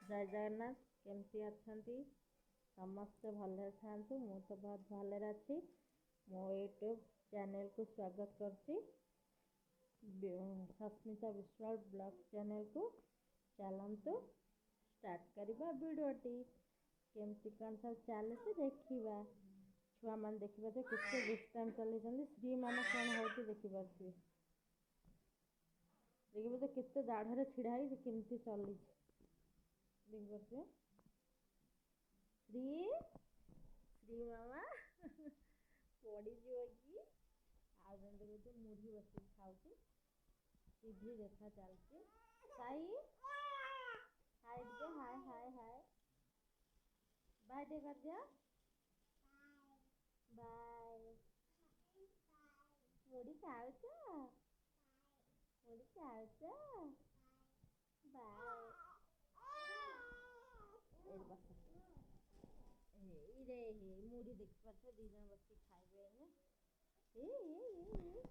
ଜୟ ଜଗନ୍ନାଥ। କେମିତି ଅଛନ୍ତି ସମସ୍ତେ? ଭଲରେ ଥାଆନ୍ତୁ। ମୁଁ ତ ବହୁତ ଭଲରେ ଅଛି। ମୋ ୟୁଟ୍ୟୁବ୍ ଚ୍ୟାନେଲ୍କୁ ସ୍ୱାଗତ କରୁଛି, ସସ୍ମିତା ବିଶ୍ୱାଳ ବ୍ଲଗ୍ ଚ୍ୟାନେଲ୍କୁ। ଚାଲନ୍ତୁ ଷ୍ଟାର୍ଟ କରିବା ଭିଡ଼ିଓଟି। କେମିତି କ'ଣ ସବୁ ଚାଲିଛି ଦେଖିବା। ଛୁଆମାନେ ଦେଖିପାରୁଥିବେ କେତେ ଦୁଷ୍ଟାମି ଚଲେଇଛନ୍ତି। ଶ୍ରୀ ମାମା କ'ଣ ହେଉଛି ଦେଖିପାରୁଥିବେ। ଦେଖିପାରୁଥିବେ କେତେ ଦାଢ଼ରେ ଛିଡ଼ା ହେଇ ସେ କେମିତି ଚଲେଇଛି, ଦେଖିପାରୁଥିବେ। ଶ୍ରୀ, ଶ୍ରୀ ମାମା ପଡ଼ିଯିବ କି? ଆଉ ଜଣେ ଦେଖୁଥିବେ ମୁଢ଼ି ବସିକି ଖାଉଛି। ଟିଭି ଦେଖା ଚାଲିଛି। ସାଇ, ହାଇ ଟିକେ, ହାଏ ହାଏ ହାଏ, ବାଏ ଟିକେ କରିଦିଅ, ବାଏ। ମୁଢ଼ି ଖାଉଛ? ମୁଢ଼ି ଖାଉଛ? ବାଏ। ଏଇଠି ବସ। ଏଇ ରେ ହେଇ, ମୁଢ଼ି ଦେଖିପାରୁଥିବେ, ଦୁଇ ଜଣ ବସିକି ଖାଇବେ ଏଇନେ। ଏଇ ଏଇ ଏଇ।